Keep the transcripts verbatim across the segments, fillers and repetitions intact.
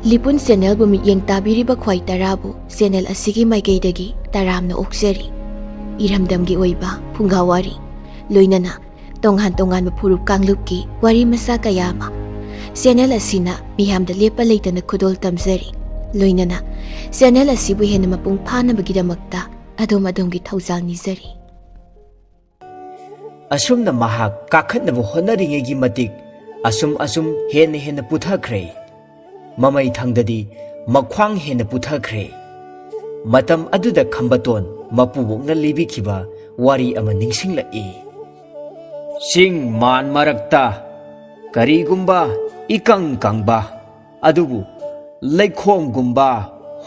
ꯂꯤꯄꯨꯟ ꯆꯦꯅꯦꯜꯕꯨ ꯃꯤꯠꯌꯦꯡ ꯇꯥꯕꯤꯔꯤꯕ ꯈ꯭ꯋꯥꯏ ꯇꯔꯥꯕꯨ ꯆꯦꯅꯦꯜ ꯑꯁꯤꯒꯤ ꯃꯥꯏꯀꯩꯗꯒꯤ ꯇꯔꯥꯝꯅ ꯑꯣꯛꯆꯔꯤ꯫ ꯏꯔꯝꯗꯝꯒꯤ ꯑꯣꯏꯕ ꯐꯨꯡꯒꯥ ꯋꯥꯔꯤ, ꯂꯣꯏꯅꯅ ꯇꯣꯉꯥꯟ ꯇꯣꯉꯥꯟꯕ ꯐꯨꯔꯨꯞ ꯀꯥꯡꯂꯨꯞꯀꯤ ꯋꯥꯔꯤ ꯃꯆꯥ ꯀꯌꯥ ꯑꯃ ꯆꯦꯅꯦꯜ ꯑꯁꯤꯅ ꯃꯤꯌꯥꯝꯗ ꯂꯦꯞꯄ ꯂꯩꯇꯅ ꯈꯨꯗꯣꯜ ꯇꯝꯖꯔꯤ꯫ ꯂꯣꯏꯅꯅ ꯆꯦꯅꯦꯜ ꯑꯁꯤꯕꯨ ꯍꯦꯟꯅ ꯃꯄꯨꯡ ꯐꯥꯅꯕꯒꯤꯗꯃꯛꯇ ꯑꯗꯣꯝ ꯑꯗꯣꯝꯒꯤ ꯊꯧꯖꯥꯜ ꯅꯤꯖꯔꯤ꯫ ꯑꯁꯨꯝꯅ ꯃꯍꯥꯛ ꯀꯥꯈꯠꯅꯕ ꯍꯣꯠꯅꯔꯤꯉꯩꯒꯤ ꯃꯇꯤꯛ ꯑꯁꯨꯝ ꯑꯁꯨꯝ ꯍꯦꯟꯅ ꯍꯦꯟꯅ ꯄꯨꯊꯈ꯭ꯔꯦ꯫ ꯃꯃꯩ ꯊꯪꯗꯗꯤ ꯃꯈ꯭ꯋꯥꯡ ꯍꯦꯟꯅ ꯄꯨꯊꯈ꯭ꯔꯦ꯫ ꯃꯇꯝ ꯑꯗꯨꯗ ꯈꯝꯕꯇꯣꯟ ꯃꯄꯨꯕꯣꯛꯅ ꯂꯤꯕꯤꯈꯤꯕ ꯋꯥꯔꯤ ꯑꯃ ꯅꯤꯡꯁꯤꯡꯂꯛꯏ꯫ ꯆꯤꯡ ꯃꯥꯟ ꯃꯔꯛꯇ ꯀꯔꯤꯒꯨꯝꯕ ꯏꯀꯪ ꯀꯪꯕ ꯑꯗꯨꯕꯨ ꯂꯩꯈꯣꯝꯒꯨꯝꯕ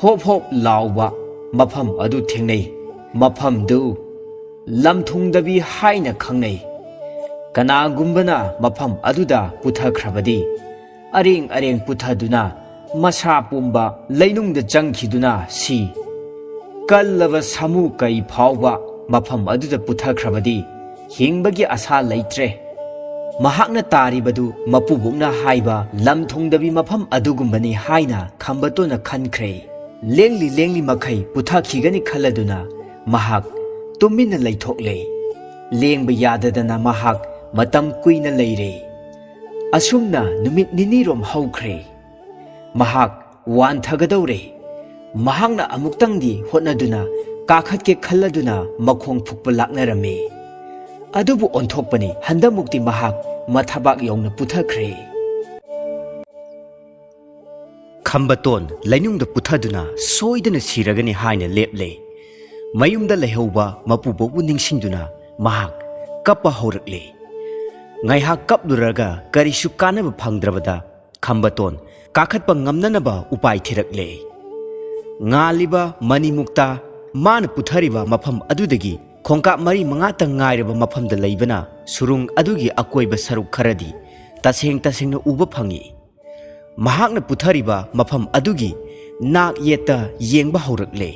ꯍꯣꯞ ꯍꯣꯞ ꯂꯥꯎꯕ ꯃꯐꯝ ꯑꯗꯨ ꯊꯦꯡꯅꯩ꯫ ꯃꯐꯝꯗꯨ ꯂꯝꯊꯨꯡꯗꯕꯤ ꯍꯥꯏꯅ ꯈꯪꯅꯩ꯫ ꯀꯅꯥꯒꯨꯝꯕꯅ ꯃꯐꯝ ꯑꯗꯨꯗ ꯄꯨꯊꯈ꯭ꯔꯕꯗꯤ ꯑꯔꯦꯡ ꯑꯔꯦꯡ ꯄꯨꯊꯗꯨꯅ ꯃꯁꯥ ꯄꯨꯝꯕ ꯂꯩꯅꯨꯡꯗ ꯆꯪꯈꯤꯗꯨꯅ ꯁꯤ꯫ ꯀꯜꯂꯕ ꯁꯥꯃꯨ ꯀꯩ ꯐꯥꯎꯕ ꯃꯐꯝ ꯑꯗꯨꯗ ꯄꯨꯊꯈ꯭ꯔꯕꯗꯤ ꯍꯤꯡꯕꯒꯤ ꯑꯁꯥ ꯂꯩꯇ꯭ꯔꯦ꯫ ꯃꯍꯥꯛꯅ ꯇꯥꯔꯤꯕꯗꯨ ꯃꯄꯨꯕꯣꯛꯅ ꯍꯥꯏꯕ ꯂꯝ ꯊꯨꯡꯗꯕꯤ ꯃꯐꯝ ꯑꯗꯨꯒꯨꯝꯕꯅꯤ ꯍꯥꯏꯅ ꯈꯝꯕꯇꯣꯟꯅ ꯈꯟꯈ꯭ꯔꯦ꯫ ꯂꯦꯡꯂꯤ ꯂꯦꯡꯂꯤ ꯃꯈꯩ ꯄꯨꯊꯈꯤꯒꯅꯤ ꯈꯜꯂꯗꯨꯅ ꯃꯍꯥꯛ ꯇꯨꯃꯤꯟꯅ ꯂꯩꯊꯣꯛꯂꯦ꯫ ꯂꯦꯡꯕ ꯌꯥꯗꯗꯅ ꯃꯍꯥꯛ ꯃꯇꯝ ꯀꯨꯏꯅ ꯂꯩꯔꯦ꯫ ꯑꯁꯨꯝꯅ ꯅꯨꯃꯤꯠ ꯅꯤꯅꯤꯔꯣꯝ ꯍꯧꯈ꯭ꯔꯦ꯫ ꯃꯍꯥꯛ ꯋꯥꯟꯊꯒꯗꯧꯔꯦ꯫ ꯃꯍꯥꯛꯅ ꯑꯃꯨꯛꯇꯪꯗꯤ ꯍꯣꯠꯅꯗꯨꯅ ꯀꯥꯈꯠꯀꯦ ꯈꯜꯂꯗꯨꯅ ꯃꯈꯣꯡ ꯐꯨꯛꯄ ꯂꯥꯛꯅꯔꯝꯃꯤ꯫ ꯑꯗꯨꯕꯨ ꯑꯣꯟꯊꯣꯛꯄꯅꯤ, ꯍꯟꯗꯛꯃꯨꯛꯇꯤ ꯃꯍꯥꯛ ꯃꯊꯕꯥꯛ ꯌꯧꯅ ꯄꯨꯊꯈ꯭ꯔꯦ꯫ ꯈꯝꯕꯇꯣꯟ ꯂꯩꯅꯨꯡꯗ ꯄꯨꯊꯗꯨꯅ ꯁꯣꯏꯗꯅ ꯁꯤꯔꯒꯅꯤ ꯍꯥꯏꯅ ꯂꯦꯞꯂꯦ꯫ ꯃꯌꯨꯝꯗ ꯂꯩꯍꯧꯕ ꯃꯄꯨꯕꯣꯛꯄꯨ ꯅꯤꯡꯁꯤꯡꯗꯨꯅ ꯃꯍꯥꯛ ꯀꯞꯄ ꯍꯧꯔꯛꯂꯦ꯫ ꯉꯥꯏꯍꯥꯛ ꯀꯞꯂꯨꯔꯒ ꯀꯔꯤꯁꯨ ꯀꯥꯟꯅꯕ ꯐꯪꯗ꯭ꯔꯕꯗ ꯈꯝꯕꯇꯣꯟ ꯀꯥꯈꯠꯄ ꯉꯝꯅꯅꯕ ꯎꯄꯥꯏ ꯊꯤꯔꯛꯂꯦ꯫ ꯉꯥꯜꯂꯤꯕ ꯃꯅꯤꯃꯨꯛꯇ ꯃꯥꯅ ꯄꯨꯊꯔꯤꯕ ꯃꯐꯝ ꯑꯗꯨꯗꯒꯤ ꯈꯣꯡꯀꯥꯞ ꯃꯔꯤ ꯃꯉꯥꯇꯪ ꯉꯥꯏꯔꯕ ꯃꯐꯝꯗ ꯂꯩꯕꯅ ꯁꯨꯔꯨꯡ ꯑꯗꯨꯒꯤ ꯑꯀꯣꯏꯕ ꯁꯔꯨꯛ ꯈꯔꯗꯤ ꯇꯁꯦꯡ ꯇꯁꯦꯡꯅ ꯎꯕ ꯐꯪꯏ꯫ ꯃꯍꯥꯛꯅ ꯄꯨꯊꯔꯤꯕ ꯃꯐꯝ ꯑꯗꯨꯒꯤ ꯅꯥꯛ ꯌꯦꯠꯇ ꯌꯦꯡꯕ ꯍꯧꯔꯛꯂꯦ꯫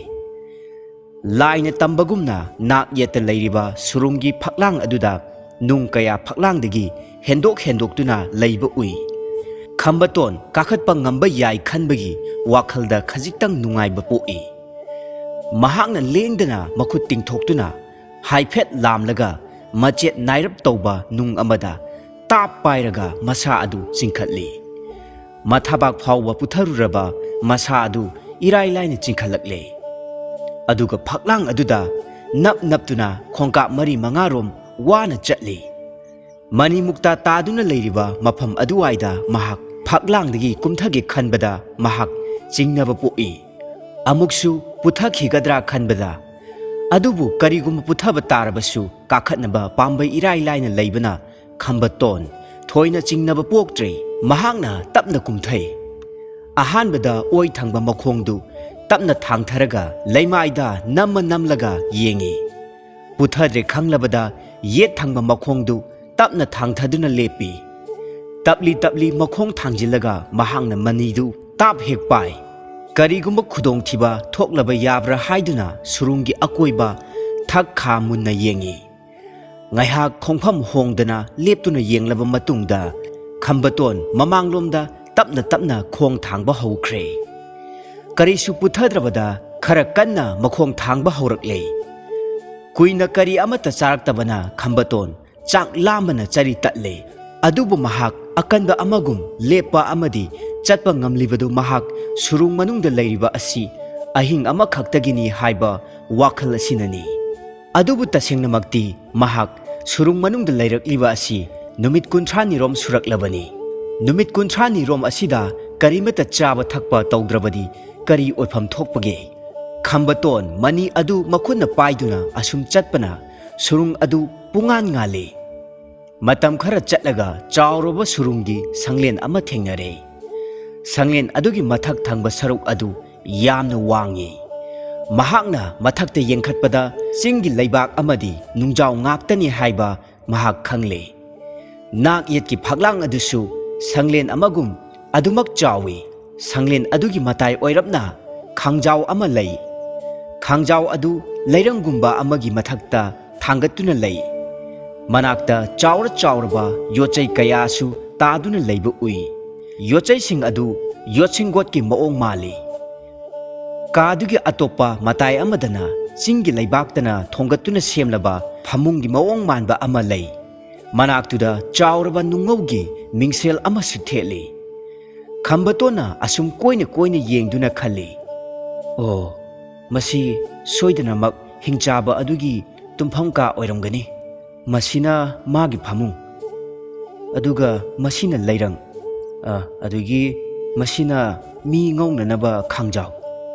ꯂꯥꯏꯅ ꯇꯝꯕꯒꯨꯝꯅ ꯅꯥꯛ ꯌꯦꯠꯇ ꯂꯩꯔꯤꯕ ꯁꯨꯔꯨꯡꯒꯤ ꯐꯛꯂꯥꯡ ꯑꯗꯨꯗ ꯅꯨꯡ ꯀꯌꯥ ꯐꯛꯂꯥꯡꯗꯒꯤ ꯍꯦꯟꯗꯣꯛ ꯍꯦꯟꯗꯣꯛꯇꯨꯅ ꯂꯩꯕ ꯎꯏ꯫ ꯈꯝꯕꯇꯣꯟ ꯀꯥꯈꯠꯄ ꯉꯝꯕ ꯌꯥꯏ ꯈꯟꯕꯒꯤ ꯋꯥꯈꯜꯗ ꯈꯖꯤꯛꯇꯪ ꯅꯨꯡꯉꯥꯏꯕ ꯄꯣꯛꯏ꯫ ꯃꯍꯥꯛꯅ ꯂꯦꯡꯗꯅ ꯃꯈꯨꯠ ꯇꯤꯡꯊꯣꯛꯇꯨꯅ ꯍꯥꯏꯐꯦꯠ ꯂꯥꯝꯂꯒ ꯃꯆꯦꯠ ꯅꯥꯏꯔꯞ ꯇꯧꯕ ꯅꯨꯡ ꯑꯃꯗ ꯇꯥꯞ ꯄꯥꯏꯔꯒ ꯃꯁꯥ ꯑꯗꯨ ꯆꯤꯡꯈꯠꯂꯤ꯫ ꯃꯊꯥꯕꯥꯛ ꯐꯥꯎꯕ ꯄꯨꯊꯔꯨꯔꯕ ꯃꯁꯥ ꯑꯗꯨ ꯏꯔꯥꯏ ꯂꯥꯏꯅ ꯆꯤꯡꯈꯠꯂꯛꯂꯦ꯫ ꯑꯗꯨꯒ ꯐꯛꯂꯥꯡ ꯑꯗꯨꯗ ꯅꯞ ꯅꯞꯇꯨꯅ ꯈꯣꯡꯀꯥꯞ ꯃꯔꯤ ꯃꯉꯥꯔꯣꯝ ꯋꯥꯅ ꯆꯠꯂꯤ꯫ ꯃꯅꯤꯃꯨꯛꯇ ꯇꯥꯗꯨꯅ ꯂꯩꯔꯤꯕ ꯃꯐꯝ ꯑꯗꯨꯋꯥꯏꯗ ꯃꯍꯥꯛ ꯐꯛꯂꯥꯡꯗꯒꯤ ꯀꯨꯝꯊꯒꯦ ꯈꯟꯕꯗ ꯃꯍꯥꯛ ꯆꯤꯡꯅꯕ ꯄꯣꯛꯏ꯫ ꯑꯃꯨꯛꯁꯨ ꯄꯨꯊꯈꯤꯒꯗ꯭ꯔꯥ ꯈꯟꯕꯗ, ꯑꯗꯨꯕꯨ ꯀꯔꯤꯒꯨꯝꯕ ꯄꯨꯊꯕ ꯇꯥꯔꯕꯁꯨ ꯀꯥꯈꯠꯅꯕ ꯄꯥꯝꯕꯩ ꯏꯔꯥꯏ ꯂꯥꯏꯅ ꯂꯩꯕꯅ ꯈꯝꯕꯇꯣꯟ ꯊꯣꯏꯅ ꯆꯤꯡꯅꯕ ꯄꯣꯛꯇ꯭ꯔꯦ꯫ ꯃꯍꯥꯛꯅ ꯇꯞꯅ ꯀꯨꯝꯊꯩ꯫ ꯑꯍꯥꯟꯕꯗ ꯑꯣꯏ ꯊꯪꯕ ꯃꯈꯣꯡꯗꯨ ꯇꯞꯅ ꯊꯥꯡꯊꯔꯒ ꯂꯩꯃꯥꯏꯗ ꯅꯝꯃ ꯅꯝꯂꯒ ꯌꯦꯡꯏ꯫ ꯄꯨꯊꯗ꯭ꯔꯦ ꯈꯪꯂꯕꯗ ꯌꯦꯠ ꯊꯪꯕ ꯃꯈꯣꯡꯗꯨ ꯇꯞꯅ ꯊꯥꯡꯊꯗꯨꯅ ꯂꯦꯞꯄꯤ꯫ ꯇꯞꯂꯤ ꯇꯞꯂꯤ ꯃꯈꯣꯡ ꯊꯥꯡꯖꯤꯜꯂꯒ ꯃꯍꯥꯛꯅ ꯃꯅꯤꯗꯨ ꯇꯥꯞ ꯍꯦꯛ ꯄꯥꯏ꯫ ꯀꯔꯤꯒꯨꯝꯕ ꯈꯨꯗꯣꯡꯊꯤꯕ ꯊꯣꯛꯂꯕ ꯌꯥꯕ꯭ꯔꯥ ꯍꯥꯏꯗꯨꯅ ꯁꯨꯔꯨꯡꯒꯤ ꯑꯀꯣꯏꯕ ꯊꯛ ꯈꯥ ꯃꯨꯟꯅ ꯌꯦꯡꯏ꯫ ꯉꯥꯏꯍꯥꯛ ꯈꯣꯡꯐꯝ ꯍꯣꯡꯗꯅ ꯂꯦꯞꯇꯨꯅ ꯌꯦꯡꯂꯕ ꯃꯇꯨꯡꯗ ꯈꯝꯕꯇꯣꯟ ꯃꯃꯥꯡꯂꯣꯝꯗ ꯇꯞꯅ ꯇꯞꯅ ꯈꯣꯡ ꯊꯥꯡꯕ ꯍꯧꯈ꯭ꯔꯦ꯫ ꯀꯔꯤꯁꯨ ꯄꯨꯊꯗ꯭ꯔꯕꯗ ꯈꯔ ꯀꯟꯅ ꯃꯈꯣꯡ ꯊꯥꯡꯕ ꯍꯧꯔꯛꯂꯦ꯫ ꯀꯨꯏꯅ ꯀꯔꯤ ꯑꯃꯠꯇ ꯆꯥꯔꯛꯇꯕꯅ ꯈꯝꯕꯇꯣꯟ ꯆꯥꯛ ꯂꯥꯝꯕꯅ ꯆꯔꯤ ꯇꯠꯂꯦ꯫ ꯑꯗꯨꯕꯨ ꯃꯍꯥꯛ ꯑꯀꯟꯕ ꯑꯃꯒꯨꯝ ꯂꯦꯞꯄ ꯑꯃꯗꯤ ꯆꯠꯄ ꯉꯝꯂꯤꯕꯗꯨ ꯃꯍꯥꯛ ꯁꯨꯔꯨꯡ ꯃꯅꯨꯡꯗ ꯂꯩꯔꯤꯕ ꯑꯁꯤ ꯑꯍꯤꯡ ꯑꯃꯈꯛꯇꯒꯤꯅꯤ ꯍꯥꯏꯕ ꯋꯥꯈꯜ ꯑꯁꯤꯅꯅꯤ꯫ ꯑꯗꯨꯕꯨ ꯇꯁꯦꯡꯅꯃꯛꯇꯤ ꯃꯍꯥꯛ ꯁꯨꯔꯨꯡ ꯃꯅꯨꯡꯗ ꯂꯩꯔꯛꯂꯤꯕ ꯑꯁꯤ ꯅꯨꯃꯤꯠ ꯀꯨꯟꯊ꯭ꯔꯥꯅꯤꯔꯣꯝ ꯁꯨꯔꯛꯂꯕꯅꯤ꯫ ꯅꯨꯃꯤꯠ ꯀꯨꯟꯊ꯭ꯔꯥꯅꯤꯔꯣꯝ ꯑꯁꯤꯗ ꯀꯔꯤꯃꯠꯇ ꯆꯥꯕ ꯊꯛꯄ ꯇꯧꯗ꯭ꯔꯕꯗꯤ ꯀꯔꯤ ꯑꯣꯏꯐꯝ ꯊꯣꯛꯄꯒꯦ? ꯈꯝꯕꯇꯣꯟ ꯃꯅꯤ ꯑꯗꯨ ꯃꯈꯨꯠꯅ ꯄꯥꯏꯗꯨꯅ ꯑꯁꯨꯝ ꯆꯠꯄꯅ ꯁꯨꯔꯨꯡ ꯑꯗꯨ ꯄꯨꯡꯉꯥꯟ ꯉꯥꯜꯂꯤ꯫ ꯃꯇꯝ ꯈꯔ ꯆꯠꯂꯒ ꯆꯥꯎꯔꯕ ꯁꯨꯔꯨꯡꯒꯤ ꯁꯪꯂꯦꯟ ꯑꯃ ꯊꯦꯡꯅꯔꯦ꯫ ꯁꯪꯂꯦꯟ ꯑꯗꯨꯒꯤ ꯃꯊꯛ ꯊꯪꯕ ꯁꯔꯨꯛ ꯑꯗꯨ ꯌꯥꯝꯅ ꯋꯥꯡꯉꯤ꯫ ꯃꯍꯥꯛꯅ ꯃꯊꯛꯇ ꯌꯦꯡꯈꯠꯄꯗ ꯆꯤꯡꯒꯤ ꯂꯩꯕꯥꯛ ꯑꯃꯗꯤ ꯅꯨꯡꯖꯥꯎ ꯉꯥꯛꯇꯅꯤ ꯍꯥꯏꯕ ꯃꯍꯥꯛ ꯈꯪꯂꯦ꯫ ꯅꯥꯛ ꯌꯦꯠꯀꯤ ꯐꯛꯂꯥꯡ ꯑꯗꯨꯁꯨ ꯁꯪꯂꯦꯟ ꯑꯃꯒꯨꯝ ꯑꯗꯨꯃꯛ ꯆꯥꯎꯏ꯫ ꯁꯪꯂꯦꯟ ꯑꯗꯨꯒꯤ ꯃꯇꯥꯏ ꯑꯣꯏꯔꯞꯅ ꯈꯥꯡꯖꯥꯎ ꯑꯃ ꯂꯩ꯫ ꯈꯥꯡꯖꯥꯎ ꯑꯗꯨ ꯂꯩꯔꯪꯒꯨꯝꯕ ꯑꯃꯒꯤ ꯃꯊꯛꯇ ꯊꯥꯡꯒꯠꯇꯨꯅ ꯂꯩ꯫ ꯃꯅꯥꯛꯇ ꯆꯥꯎꯔ ꯆꯥꯎꯔꯕ ꯌꯣꯠꯆꯩ ꯀꯌꯥꯁꯨ ꯇꯥꯗꯨꯅ ꯂꯩꯕ ꯎꯏ꯫ ꯌꯣꯠꯆꯩꯁꯤꯡ ꯑꯗꯨ ꯌꯣꯠꯁꯤꯡꯒꯣꯠꯀꯤ ꯃꯑꯣꯡ ꯃꯥꯜꯂꯤ꯫ ꯀꯥꯗꯨꯒꯤ ꯑꯇꯣꯞꯄ ꯃꯇꯥꯏ ꯑꯃꯗꯅ ꯆꯤꯡꯒꯤ ꯂꯩꯕꯥꯛꯇꯅ ꯊꯣꯡꯒꯠꯇꯨꯅ ꯁꯦꯝꯂꯕ ꯐꯃꯨꯡꯒꯤ ꯃꯑꯣꯡ ꯃꯥꯟꯕ ꯑꯃ ꯂꯩ꯫ ꯃꯅꯥꯛꯇꯨꯗ ꯆꯥꯎꯔꯕ ꯅꯨꯡꯉꯧꯒꯤ ꯃꯤꯡꯁꯦꯜ ꯑꯃꯁꯨ ꯊꯦꯠꯂꯤ꯫ ꯈꯝꯕꯇꯣꯟꯅ ꯑꯁꯨꯝ ꯀꯣꯏꯅ ꯀꯣꯏꯅ ꯌꯦꯡꯗꯨꯅ ꯈꯜꯂꯤ, "ꯑꯣ, ꯃꯁꯤ ꯁꯣꯏꯗꯅꯃꯛ ꯍꯤꯡꯆꯥꯕ ꯑꯗꯨꯒꯤ ꯇꯨꯝꯐꯝ ꯀꯥ ꯑꯣꯏꯔꯝꯒꯅꯤ꯫ ꯃꯁꯤꯅ ꯃꯥꯒꯤ ꯐꯃꯨꯡ, ꯑꯗꯨꯒ ꯃꯁꯤꯅ ꯂꯩꯔꯪ, ꯑ, ꯑꯗꯨꯒꯤ ꯃꯁꯤꯅ ꯃꯤ ꯉꯧꯅꯅꯕ ꯈꯥꯡꯖꯥꯎ,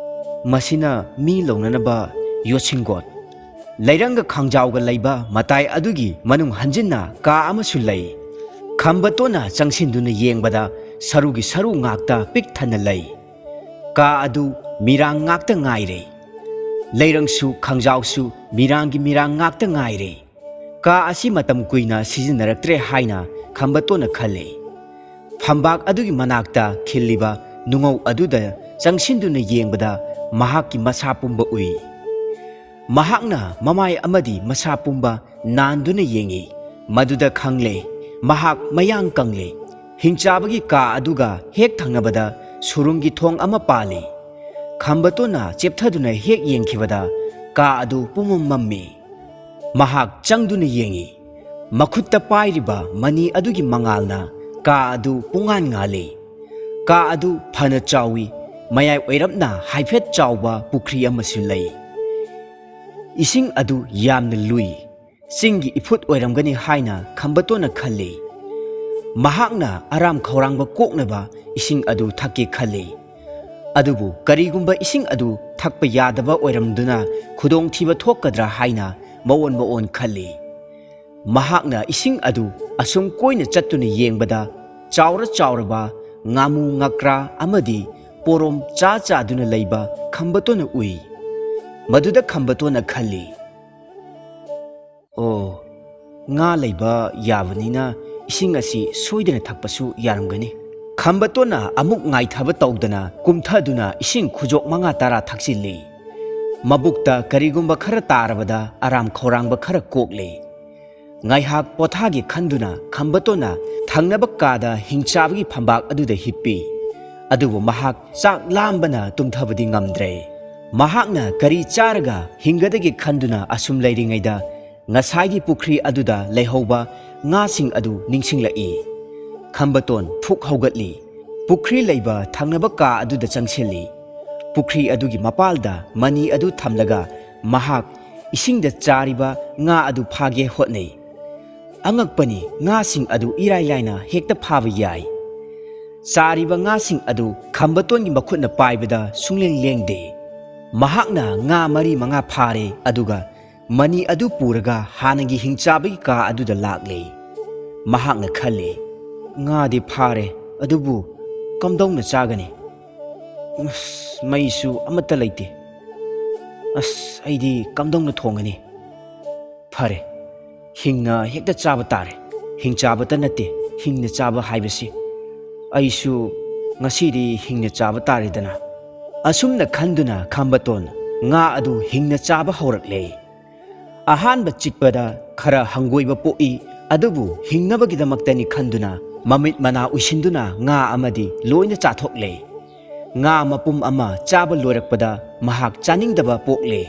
ꯃꯁꯤꯅ ꯃꯤ ꯂꯧꯅꯅꯕ ꯌꯣꯠꯁꯤꯡꯒꯣꯠ꯫" ꯂꯩꯔꯪꯒ ꯈꯥꯡꯖꯥꯎꯒ ꯂꯩꯕ ꯃꯇꯥꯏ ꯑꯗꯨꯒꯤ ꯃꯅꯨꯡ ꯍꯟꯖꯤꯟꯅ ꯀꯥ ꯑꯃꯁꯨ ꯂꯩ꯫ ꯈꯝꯕꯇꯣꯟꯅ ꯆꯪꯁꯤꯟꯗꯨꯅ ꯌꯦꯡꯕꯗ ꯁꯔꯨꯒꯤ ꯁꯔꯨ ꯉꯥꯛꯇ ꯄꯤꯛ ꯊꯟꯅ ꯂꯩ꯫ ꯀꯥ ꯑꯗꯨ ꯃꯤꯔꯥꯡ ꯉꯥꯛꯇ ꯉꯥꯏꯔꯦ꯫ ꯂꯩꯔꯪꯁꯨ ꯈꯥꯡꯖꯥꯎꯁꯨ ꯃꯤꯔꯥꯡꯒꯤ ꯃꯤꯔꯥꯡ ꯉꯥꯛꯇ ꯉꯥꯏꯔꯦ꯫ ꯀꯥ ꯑꯁꯤ ꯃꯇꯝ ꯀꯨꯏꯅ ꯁꯤꯖꯤꯟꯅꯔꯛꯇ꯭ꯔꯦ ꯍꯥꯏꯅ ꯈꯝꯕꯇꯣꯟꯅ ꯈꯜꯂꯦ꯫ ꯐꯝꯕꯥꯛ ꯑꯗꯨꯒꯤ ꯃꯅꯥꯛꯇ ꯈꯤꯜꯂꯤꯕ ꯅꯨꯡꯉꯧ ꯑꯗꯨꯗ ꯆꯪꯁꯤꯟꯗꯨꯅ ꯌꯦꯡꯕꯗ ꯃꯍꯥꯛꯀꯤ ꯃꯁꯥ ꯄꯨꯝꯕ ꯎꯏ꯫ ꯃꯍꯥꯛꯅ ꯃꯃꯥꯏ ꯑꯃꯗꯤ ꯃꯁꯥ ꯄꯨꯝꯕ ꯅꯥꯟꯗꯨꯅ ꯌꯦꯡꯏ꯫ ꯃꯗꯨꯗ ꯈꯪꯂꯦ, ꯃꯍꯥꯛ ꯃꯌꯥꯡ ꯀꯪꯂꯦ꯫ ꯍꯤꯡꯆꯥꯕꯒꯤ ꯀꯥ ꯑꯗꯨꯒ ꯍꯦꯛ ꯊꯪꯅꯕꯗ ꯁꯨꯔꯨꯡꯒꯤ ꯊꯣꯡ ꯑꯃ ꯄꯥꯜꯂꯤ꯫ ꯈꯝꯕꯇꯣꯟꯅ ꯆꯦꯞꯊꯗꯨꯅ ꯍꯦꯛ ꯌꯦꯡꯈꯤꯕꯗ ꯀꯥ ꯑꯗꯨ ꯄꯨꯝꯃꯝ ꯃꯝꯃꯤ꯫ ꯃꯍꯥꯛ ꯆꯪꯗꯨꯅ ꯌꯦꯡꯏ꯫ ꯃꯈꯨꯠꯇ ꯄꯥꯏꯔꯤꯕ ꯃꯅꯤ ꯑꯗꯨꯒꯤ ꯃꯉꯥꯜꯅ ꯀꯥ ꯑꯗꯨ ꯄꯨꯡꯉꯥꯟ ꯉꯥꯜꯂꯤ꯫ ꯀꯥ ꯑꯗꯨ ꯐꯅ ꯆꯥꯎꯏ꯫ ꯃꯌꯥꯏ ꯑꯣꯏꯔꯞꯅ ꯍꯥꯏꯐꯦꯠ ꯆꯥꯎꯕ ꯄꯨꯈ꯭ꯔꯤ ꯑꯃꯁꯨ ꯂꯩ꯫ ꯏꯁꯤꯡ ꯑꯗꯨ ꯌꯥꯝꯅ ꯂꯨꯏ꯫ ꯆꯤꯡꯒꯤ ꯏꯐꯨꯠ ꯑꯣꯏꯔꯝꯒꯅꯤ ꯍꯥꯏꯅ ꯈꯝꯕꯇꯣꯟꯅ ꯈꯜꯂꯤ꯫ ꯃꯍꯥꯛꯅ ꯑꯔꯥꯝ ꯈꯧꯔꯥꯡꯕ ꯀꯣꯛꯅꯕ ꯏꯁꯤꯡ ꯑꯗꯨ ꯊꯛꯀꯦ ꯈꯜꯂꯤ꯫ ꯑꯗꯨꯕꯨ ꯀꯔꯤꯒꯨꯝꯕ ꯏꯁꯤꯡ ꯑꯗꯨ ꯊꯛꯄ ꯌꯥꯗꯕ ꯑꯣꯏꯔꯝꯗꯨꯅ ꯈꯨꯗꯣꯡꯊꯤꯕ ꯊꯣꯛꯀꯗ꯭ꯔꯥ ꯍꯥꯏꯅ ꯃꯑꯣꯟ ꯃꯑꯣꯟ ꯈꯜꯂꯤ꯫ ꯃꯍꯥꯛꯅ ꯏꯁꯤꯡ ꯑꯗꯨ ꯑꯁꯨꯝ ꯀꯣꯏꯅ ꯆꯠꯇꯨꯅ ꯌꯦꯡꯕꯗ ꯆꯥꯎꯔ ꯆꯥꯎꯔꯕ ꯉꯥꯃꯨ ꯉꯀ꯭ꯔꯥ ꯑꯃꯗꯤ ꯄꯣꯔꯣꯝ ꯆꯥ ꯆꯥꯗꯨꯅ ꯂꯩꯕ ꯈꯝꯕꯇꯣꯟꯅ ꯎꯏ꯫ ꯃꯗꯨꯗ ꯈꯝꯕꯇꯣꯟꯅ ꯈꯜꯂꯤ, "ꯑꯣ, ꯉꯥ ꯂꯩꯕ ꯌꯥꯕꯅꯤꯅ ꯏꯁꯤꯡ ꯑꯁꯤ ꯁꯣꯏꯗꯅ ꯊꯛꯄꯁꯨ ꯌꯥꯔꯝꯒꯅꯤ꯫" ꯈꯝꯕꯇꯣꯟꯅ ꯑꯃꯨꯛ ꯉꯥꯏꯊꯕ ꯇꯧꯗꯅ ꯀꯨꯝꯊꯗꯨꯅ ꯏꯁꯤꯡ ꯈꯨꯖꯣꯛ ꯃꯉꯥ ꯇꯔꯥ ꯊꯛꯆꯤꯜꯂꯤ꯫ ꯃꯕꯨꯛꯇ ꯀꯔꯤꯒꯨꯝꯕ ꯈꯔ ꯇꯥꯔꯕꯗ ꯑꯔꯥꯝ ꯈꯧꯔꯥꯡꯕ ꯈꯔ ꯀꯣꯛꯂꯦ꯫ ꯉꯥꯏꯍꯥꯛ ꯄꯣꯊꯥꯒꯦ ꯈꯟꯗꯨꯅ ꯈꯝꯕꯇꯣꯟꯅ ꯊꯪꯅꯕ ꯀꯥꯗ ꯍꯤꯡꯆꯥꯕꯒꯤ ꯐꯝꯕꯥꯛ ꯑꯗꯨꯗ ꯍꯤꯞꯄꯤ꯫ ꯑꯗꯨꯕꯨ ꯃꯍꯥꯛ ꯆꯥꯛ ꯂꯥꯝꯕꯅ ꯇꯨꯝꯊꯕꯗꯤ ꯉꯝꯗ꯭ꯔꯦ꯫ ꯃꯍꯥꯛꯅ ꯀꯔꯤ ꯆꯥꯔꯒ ꯍꯤꯡꯒꯗꯒꯦ ꯈꯟꯗꯨꯅ ꯑꯁꯨꯝ ꯂꯩꯔꯤꯉꯩꯗ ꯉꯁꯥꯏꯒꯤ ꯄꯨꯈ꯭ꯔꯤ ꯑꯗꯨꯗ ꯂꯩꯍꯧꯕ ꯉꯥꯁꯤꯡ ꯑꯗꯨ ꯅꯤꯡꯁꯤꯡꯂꯛꯏ꯫ ꯈꯝꯕꯇꯣꯟ ꯐꯨꯛ ꯍꯧꯒꯠꯂꯤ꯫ ꯄꯨꯈ꯭ꯔꯤ ꯂꯩꯕ ꯊꯪꯅꯕ ꯀꯥ ꯑꯗꯨꯗ ꯆꯪꯁꯤꯜꯂꯤ꯫ ꯄꯨꯈ꯭ꯔꯤ ꯑꯗꯨꯒꯤ ꯃꯄꯥꯜꯗ ꯃꯅꯤ ꯑꯗꯨ ꯊꯝꯂꯒ ꯃꯍꯥꯛ ꯏꯁꯤꯡꯗ ꯆꯥꯔꯤꯕ ꯉꯥ ꯑꯗꯨ ꯐꯥꯒꯦ ꯍꯣꯠꯅꯩ꯫ ꯑꯉꯛꯄꯅꯤ, ꯉꯥꯁꯤꯡ ꯑꯗꯨ ꯏꯔꯥꯏ ꯂꯥꯏꯅ ꯍꯦꯛꯇ ꯐꯥꯕ ꯌꯥꯏ꯫ ꯆꯥꯔꯤꯕ ꯉꯥꯁꯤꯡ ꯑꯗꯨ ꯈꯝꯕꯇꯣꯟꯒꯤ ꯃꯈꯨꯠꯅ ꯄꯥꯏꯕꯗ ꯁꯨꯡꯂꯦꯡ ꯂꯦꯡꯗꯦ꯫ ꯃꯍꯥꯛꯅ ꯉꯥ ꯃꯔꯤ ꯃꯉꯥ ꯐꯥꯔꯦ, ꯑꯗꯨꯒ ꯃꯅꯤ ꯑꯗꯨ ꯄꯨꯔꯒ ꯍꯥꯟꯅꯒꯤ ꯍꯤꯡꯆꯥꯕꯒꯤ ꯀꯥ ꯑꯗꯨꯗ ꯂꯥꯛꯂꯦ꯫ ꯃꯍꯥꯛꯅ ꯈꯜꯂꯦ, "ꯉꯥꯗꯤ ꯐꯥꯔꯦ, ꯑꯗꯨꯕꯨ ꯀꯝꯗꯧꯅ ꯆꯥꯒꯅꯤ? ꯑꯁ, ꯃꯩꯁꯨ ꯑꯃꯠꯇ ꯂꯩꯇꯦ꯫ ꯑꯁ, ꯑꯩꯗꯤ ꯀꯝꯗꯧꯅ ꯊꯣꯡꯒꯅꯤ? ꯐꯔꯦ, ꯍꯤꯡꯅ ꯍꯦꯛꯇ ꯆꯥꯕ ꯇꯥꯔꯦ꯫ ꯍꯤꯡꯆꯥꯕꯇ ꯅꯠꯇꯦ, ꯍꯤꯡꯅ ꯆꯥꯕ ꯍꯥꯏꯕꯁꯤ꯫ ꯑꯩꯁꯨ ꯉꯁꯤꯗꯤ ꯍꯤꯡꯅ ꯆꯥꯕ ꯇꯥꯔꯦꯗꯅ"꯫ ꯑꯁꯨꯝꯅ ꯈꯟꯗꯨꯅ ꯈꯝꯕꯇꯣꯟ ꯉꯥ ꯑꯗꯨ ꯍꯤꯡꯅ ꯆꯥꯕ ꯍꯧꯔꯛꯂꯦ꯫ ꯑꯍꯥꯟꯕ ꯆꯤꯛꯄꯗ ꯈꯔ ꯍꯪꯒꯣꯏꯕ ꯄꯣꯛꯏ, ꯑꯗꯨꯕꯨ ꯍꯤꯡꯅꯕꯒꯤꯗꯃꯛꯇꯅꯤ ꯈꯟꯗꯨꯅ ꯃꯃꯤꯠ ꯃꯅꯥ ꯎꯏꯁꯤꯟꯗꯨꯅ ꯉꯥ ꯑꯃꯗꯤ ꯂꯣꯏꯅ ꯆꯥꯊꯣꯛꯂꯦ꯫ ꯉꯥ ꯃꯄꯨꯝ ꯑꯃ ꯆꯥꯕ ꯂꯣꯏꯔꯛꯄꯗ ꯃꯍꯥꯛ ꯆꯥꯅꯤꯡꯗꯕ ꯄꯣꯛꯂꯦ꯫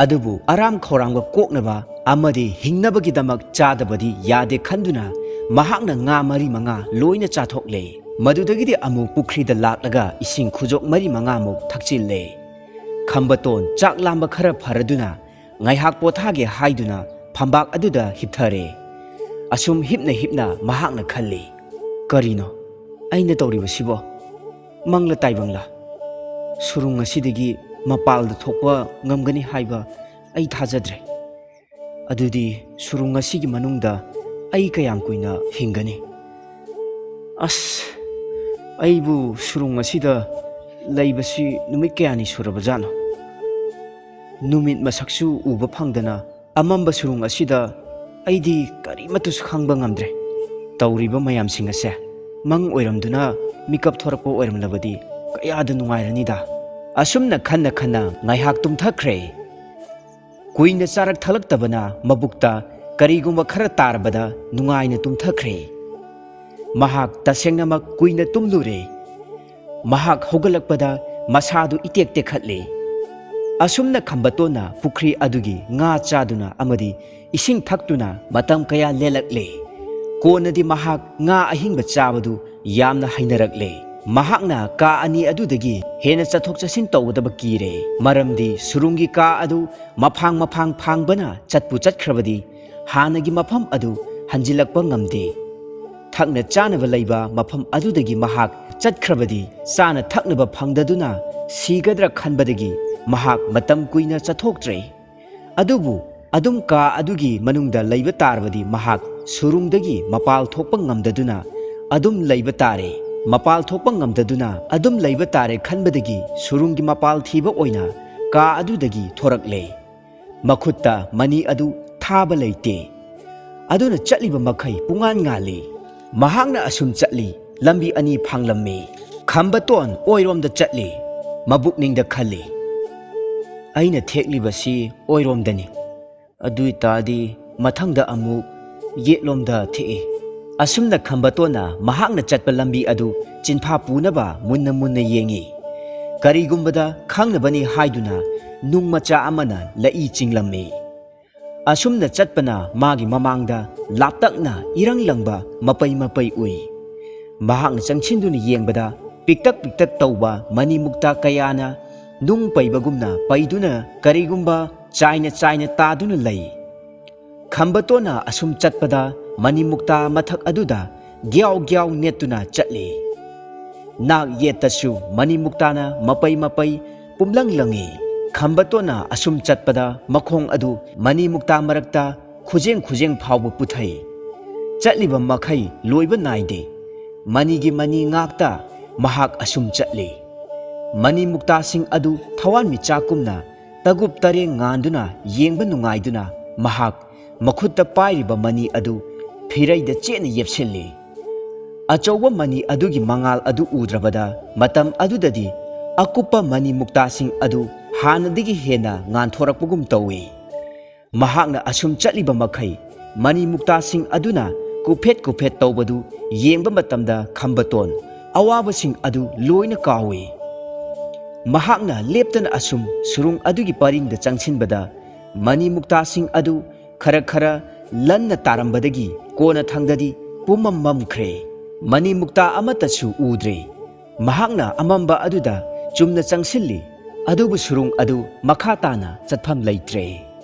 ꯑꯗꯨꯕꯨ ꯑꯔꯥꯝ ꯈꯧꯔꯥꯡꯕ ꯀꯣꯛꯅꯕ ꯑꯃꯗꯤ ꯍꯤꯡꯅꯕꯒꯤꯗꯃꯛ ꯆꯥꯗꯕꯗꯤ ꯌꯥꯗꯦ ꯈꯟꯗꯨꯅ ꯃꯍꯥꯛꯅ ꯉꯥ ꯃꯔꯤ ꯃꯉꯥ ꯂꯣꯏꯅ ꯆꯥꯊꯣꯛꯂꯦ꯫ ꯃꯗꯨꯗꯒꯤꯗꯤ ꯑꯃꯨꯛ ꯄꯨꯈ꯭ꯔꯤꯗ ꯂꯥꯛꯂꯒ ꯏꯁꯤꯡ ꯈꯨꯖꯣꯛ ꯃꯔꯤ ꯃꯉꯥꯃꯨꯛ ꯊꯛꯆꯤꯜꯂꯦ꯫ ꯈꯝꯕꯇꯣꯟ ꯆꯥꯛ ꯂꯥꯝꯕ ꯈꯔ ꯐꯔꯗꯨꯅ ꯉꯥꯏꯍꯥꯛ ꯄꯣꯊꯥꯒꯦ ꯍꯥꯏꯗꯨꯅ ꯐꯝꯕꯥꯛ ꯑꯗꯨꯗ ꯍꯤꯞꯊꯔꯦ꯫ ꯑꯁꯨꯝ ꯍꯤꯞꯅ ꯍꯤꯞꯅ ꯃꯍꯥꯛꯅ ꯈꯜꯂꯤ, "ꯀꯔꯤꯅꯣ ꯑꯩꯅ ꯇꯧꯔꯤꯕꯁꯤꯕꯣ? ꯃꯪꯂ ꯇꯥꯏꯕꯪꯂ? ꯁꯨꯔꯨꯡ ꯑꯁꯤꯗꯒꯤ ꯃꯄꯥꯜꯗ ꯊꯣꯛꯄ ꯉꯝꯒꯅꯤ ꯍꯥꯏꯕ ꯑꯩ ꯊꯥꯖꯗ꯭ꯔꯦ꯫ ꯑꯗꯨꯗꯤ ꯁꯨꯔꯨꯡ ꯑꯁꯤꯒꯤ ꯃꯅꯨꯡꯗ ꯑꯩ ꯀꯌꯥꯝ ꯀꯨꯏꯅ ꯍꯤꯡꯒꯅꯤ? ꯑꯁ, ꯑꯩꯕꯨ ꯁꯨꯔꯨꯡ ꯑꯁꯤꯗ ꯂꯩꯕꯁꯤ ꯅꯨꯃꯤꯠ ꯀꯌꯥꯅꯤ ꯁꯨꯔꯕꯖꯥꯠꯅꯣ? ꯅꯨꯃꯤꯠ ꯃꯁꯛꯁꯨ ꯎꯕ ꯐꯪꯗꯅ ꯑꯃꯝꯕ ꯁꯨꯔꯨꯡ ꯑꯁꯤꯗ ꯑꯩꯗꯤ ꯀꯔꯤꯃꯠꯇꯁꯨ ꯈꯪꯕ ꯉꯝꯗ꯭ꯔꯦ꯫ ꯇꯧꯔꯤꯕ ꯃꯌꯥꯝꯁꯤꯡ ꯑꯁꯦ ꯃꯪ ꯑꯣꯏꯔꯝꯗꯨꯅ ꯃꯤꯀꯞ ꯊꯣꯔꯛꯄ ꯑꯣꯏꯔꯝꯂꯕꯗꯤ ꯀꯌꯥꯗ ꯅꯨꯡꯉꯥꯏꯔꯅꯤꯗ"꯫ ꯑꯁꯨꯝꯅ ꯈꯟꯅ ꯈꯟꯅ ꯉꯥꯏꯍꯥꯛ ꯇꯨꯝꯊꯈ꯭ꯔꯦ꯫ ꯀꯨꯏꯅ ꯆꯥꯔꯛ ꯊꯛꯂꯛꯇꯕꯅ ꯃꯕꯨꯛꯇ ꯀꯔꯤꯒꯨꯝꯕ ꯈꯔ ꯇꯥꯔꯕꯗ ꯅꯨꯡꯉꯥꯏꯅ ꯇꯨꯝꯊꯈ꯭ꯔꯦ꯫ ꯃꯍꯥꯛ ꯇꯁꯦꯡꯅꯃꯛ ꯀꯨꯏꯅ ꯇꯨꯝꯂꯨꯔꯦ꯫ ꯃꯍꯥꯛ ꯍꯧꯒꯠꯂꯛꯄꯗ ꯃꯁꯥꯗꯨ ꯏꯇꯦꯛ ꯇꯦꯛꯈꯠꯂꯦ꯫ ꯑꯁꯨꯝꯅ ꯈꯝꯕꯇꯣꯟꯅ ꯄꯨꯈ꯭ꯔꯤ ꯑꯗꯨꯒꯤ ꯉꯥ ꯆꯥꯗꯨꯅ ꯑꯃꯗꯤ ꯏꯁꯤꯡ ꯊꯛꯇꯨꯅ ꯃꯇꯝ ꯀꯌꯥ ꯂꯦꯜꯂꯛꯂꯦ꯫ ꯀꯣꯟꯅꯗꯤ ꯃꯍꯥꯛ ꯉꯥ ꯑꯍꯤꯡꯕ ꯆꯥꯕꯗꯨ ꯌꯥꯝꯅ ꯍꯩꯅꯔꯛꯂꯦ꯫ ꯃꯍꯥꯛꯅ ꯀꯥ ꯑꯅꯤ ꯑꯗꯨꯗꯒꯤ ꯍꯦꯟꯅ ꯆꯠꯊꯣꯛ ꯆꯠꯁꯤꯟ ꯇꯧꯒꯗꯕ ꯀꯤꯔꯦ, ꯃꯔꯝꯗꯤ ꯁꯨꯔꯨꯡꯒꯤ ꯀꯥ ꯑꯗꯨ ꯃꯐꯥꯡ ꯃꯐꯥꯡ ꯐꯥꯡꯕꯅ ꯆꯠꯄꯨ ꯆꯠꯈ꯭ꯔꯕꯗꯤ ꯍꯥꯟꯅꯒꯤ ꯃꯐꯝ ꯑꯗꯨ ꯍꯟꯖꯤꯜꯂꯛꯄ ꯉꯝꯗꯦ꯫ ꯊꯛꯅ ꯆꯥꯅꯕ ꯂꯩꯕ ꯃꯐꯝ ꯑꯗꯨꯗꯒꯤ ꯃꯍꯥꯛ ꯆꯠꯈ꯭ꯔꯕꯗꯤ ꯆꯥꯅ ꯊꯛꯅꯕ ꯐꯪꯗꯗꯨꯅ ꯁꯤꯒꯗ꯭ꯔꯥ ꯈꯟꯕꯗꯒꯤ ꯃꯍꯥꯛ ꯃꯇꯝ ꯀꯨꯏꯅ ꯆꯠꯊꯣꯛꯇ꯭ꯔꯦ꯫ ꯑꯗꯨꯕꯨ ꯑꯗꯨꯝ ꯀꯥ ꯑꯗꯨꯒꯤ ꯃꯅꯨꯡꯗ ꯂꯩꯕ ꯇꯥꯔꯕꯗꯤ ꯃꯍꯥꯛ ꯁꯨꯔꯨꯡꯗꯒꯤ ꯃꯄꯥꯜ ꯊꯣꯛꯄ ꯉꯝꯗꯗꯨꯅ ꯑꯗꯨꯝ ꯂꯩꯕ ꯇꯥꯔꯦ꯫ ꯃꯄꯥꯜ ꯊꯣꯛꯄ ꯉꯝꯗꯗꯨꯅ ꯑꯗꯨꯝ ꯂꯩꯕ ꯇꯥꯔꯦ ꯈꯟꯕꯗꯒꯤ ꯁꯨꯔꯨꯡꯒꯤ ꯃꯄꯥꯜ ꯊꯤꯕ ꯑꯣꯏꯅ ꯀꯥ ꯑꯗꯨꯗꯒꯤ ꯊꯣꯔꯛꯂꯦ꯫ ꯃꯈꯨꯠꯇ ꯃꯅꯤ ꯑꯗꯨ ꯊꯥꯕ ꯂꯩꯇꯦ꯫ ꯑꯗꯨꯅ ꯆꯠꯂꯤꯕ ꯃꯈꯩ ꯄꯨꯡꯉꯥꯟ ꯉꯥꯜꯂꯤ꯫ ꯃꯍꯥꯛꯅ ꯑꯁꯨꯝ ꯆꯠꯂꯤ, ꯂꯝꯕꯤ ꯑꯅꯤ ꯐꯥꯡꯂꯝꯃꯤ꯫ ꯈꯝꯕꯇꯣꯟ ꯑꯣꯏꯔꯣꯝꯗ ꯆꯠꯂꯤ꯫ ꯃꯕꯨꯛꯅꯤꯡꯗ ꯈꯜꯂꯤ, "ꯑꯩꯅ ꯊꯦꯛꯂꯤꯕꯁꯤ ꯑꯣꯏꯔꯣꯝꯗꯅꯤ꯫ ꯑꯗꯨ ꯑꯣꯏꯇꯥꯔꯗꯤ ꯃꯊꯪꯗ ꯑꯃꯨꯛ ꯌꯦꯠꯂꯣꯝꯗ ꯊꯦꯛꯏ꯫" ꯑꯁꯨꯝꯅ ꯈꯝꯕꯇꯣꯟꯅ ꯃꯍꯥꯛꯅ ꯆꯠꯄ ꯂꯝꯕꯤ ꯑꯗꯨ ꯆꯤꯟꯐꯥ ꯄꯨꯅꯕ ꯃꯨꯟꯅ ꯃꯨꯟꯅ ꯌꯦꯡꯏ꯫ ꯀꯔꯤꯒꯨꯝꯕꯗ ꯈꯪꯅꯕꯅꯤ ꯍꯥꯏꯗꯨꯅ ꯅꯨꯡ ꯃꯆꯥ ꯑꯃꯅ ꯂꯛꯏ ꯆꯤꯡꯂꯝꯃꯤ꯫ ꯑꯁꯨꯝꯅ ꯆꯠꯄꯅ ꯃꯥꯒꯤ ꯃꯃꯥꯡꯗ ꯂꯥꯞꯇꯛꯅ ꯏꯔꯪ ꯂꯪꯕ ꯃꯄꯩ ꯃꯄꯩ ꯎꯏ꯫ ꯃꯍꯥꯛꯅ ꯆꯪꯁꯤꯟꯗꯨꯅ ꯌꯦꯡꯕꯗ ꯄꯤꯛꯇꯛ ꯄꯤꯛꯇꯛ ꯇꯧꯕ ꯃꯅꯤ ꯃꯨꯛꯇꯥ ꯀꯌꯥꯅ ꯅꯨꯡ ꯄꯩꯕꯒꯨꯝꯅ ꯄꯩꯗꯨꯅ ꯀꯔꯤꯒꯨꯝꯕ ꯆꯥꯏꯅ ꯆꯥꯏꯅ ꯇꯥꯗꯨꯅ ꯂꯩ꯫ ꯈꯝꯕꯇꯣꯟꯅ ꯑꯁꯨꯝ ꯆꯠꯄꯗ ꯃꯅꯤ ꯃꯨꯛꯇꯥ ꯃꯊꯛ ꯑꯗꯨꯗ ꯒ꯭ꯌꯥꯎ ꯒ꯭ꯌꯥꯎ ꯅꯦꯠꯇꯨꯅ ꯆꯠꯂꯤ꯫ ꯅꯥꯛ ꯌꯦꯠꯇꯁꯨ ꯃꯅꯤ ꯃꯨꯛꯇꯥꯅ ꯃꯄꯩ ꯃꯄꯩ ꯄꯨꯝꯂꯪ ꯂꯪꯏ꯫ ꯈꯝꯕꯇꯣꯟꯅ ꯑꯁꯨꯝ ꯆꯠꯄꯗ ꯃꯈꯣꯡ ꯑꯗꯨ ꯃꯅꯤ ꯃꯨꯛꯇꯥ ꯃꯔꯛꯇ ꯈꯨꯖꯦꯡ ꯈꯨꯖꯦꯡ ꯐꯥꯎꯕ ꯄꯨꯊꯩ꯫ ꯆꯠꯂꯤꯕ ꯃꯈꯩ ꯂꯣꯏꯕ ꯅꯥꯏꯗꯦ꯫ ꯃꯅꯤꯒꯤ ꯃꯅꯤ ꯉꯥꯛꯇ ꯃꯍꯥꯛ ꯑꯁꯨꯝ ꯆꯠꯂꯤ꯫ ꯃꯅꯤ ꯃꯨꯛꯇꯥꯁꯤꯡ ꯑꯗꯨ ꯊꯋꯥꯟꯃꯤꯆꯥꯛꯀꯨꯝꯅ ꯇꯒꯨꯞ ꯇꯔꯦꯡ ꯉꯥꯟꯗꯨꯅ ꯌꯦꯡꯕ ꯅꯨꯡꯉꯥꯏꯗꯨꯅ ꯃꯍꯥꯛ ꯃꯈꯨꯠꯇ ꯄꯥꯏꯔꯤꯕ ꯃꯅꯤ ꯑꯗꯨ ꯐꯤꯔꯩꯗ ꯆꯦꯠꯅ ꯌꯦꯞꯁꯤꯜꯂꯤ꯫ ꯑꯆꯧꯕ ꯃꯅꯤ ꯑꯗꯨꯒꯤ ꯃꯉꯥꯜ ꯑꯗꯨ ꯎꯗ꯭ꯔꯕꯗ ꯃꯇꯝ ꯑꯗꯨꯗꯗꯤ ꯑꯀꯨꯞꯄ ꯃꯅꯤ ꯃꯨꯛꯇꯥꯁꯤꯡ ꯑꯗꯨ ꯍꯥꯟꯅꯗꯒꯤ ꯍꯦꯟꯅ ꯉꯥꯟꯊꯣꯔꯛꯄꯒꯨꯝ ꯇꯧꯏ꯫ ꯃꯍꯥꯛꯅ ꯑꯁꯨꯝ ꯆꯠꯂꯤꯕ ꯃꯈꯩ ꯃꯅꯤ ꯃꯨꯛꯇꯥꯁꯤꯡ ꯑꯗꯨꯅ ꯀꯨꯐꯦꯠ ꯀꯨꯐꯦꯠ ꯇꯧꯕꯗꯨ ꯌꯦꯡꯕ ꯃꯇꯝꯗ ꯈꯝꯕꯇꯣꯟ ꯑꯋꯥꯕꯁꯤꯡ ꯑꯗꯨ ꯂꯣꯏꯅ ꯀꯥꯎꯏ꯫ ꯃꯍꯥꯛꯅ ꯂꯦꯞꯇꯅ ꯑꯁꯨꯝ ꯁꯨꯔꯨꯡ ꯑꯗꯨꯒꯤ ꯄꯔꯤꯡꯗ ꯆꯪꯁꯤꯟꯕꯗ, ꯃꯅꯤ ꯃꯨꯛꯇꯥꯁꯤꯡ ꯑꯗꯨ ꯈꯔ ꯈꯔ ꯂꯟꯅ ꯇꯥꯔꯝꯕꯗꯒꯤ ꯀꯣꯟꯅꯊꯪꯗꯗꯤ ꯄꯨꯝꯃꯝ ꯃꯝꯈ꯭ꯔꯦ꯫ ꯃꯅꯤ ꯃꯨꯛꯇꯥ ꯑꯃꯠꯇꯁꯨ ꯎꯗ꯭ꯔꯦ꯫ ꯃꯍꯥꯛꯅ ꯑꯃꯝꯕ ꯑꯗꯨꯗ ꯆꯨꯝꯅ ꯆꯪꯁꯤꯜꯂꯤ, ꯑꯗꯨꯕꯨ ꯁꯨꯔꯨꯡ ꯑꯗꯨ ꯃꯈꯥ ꯇꯥꯅ ꯆꯠꯐꯝ ꯂꯩꯇ꯭ꯔꯦ꯫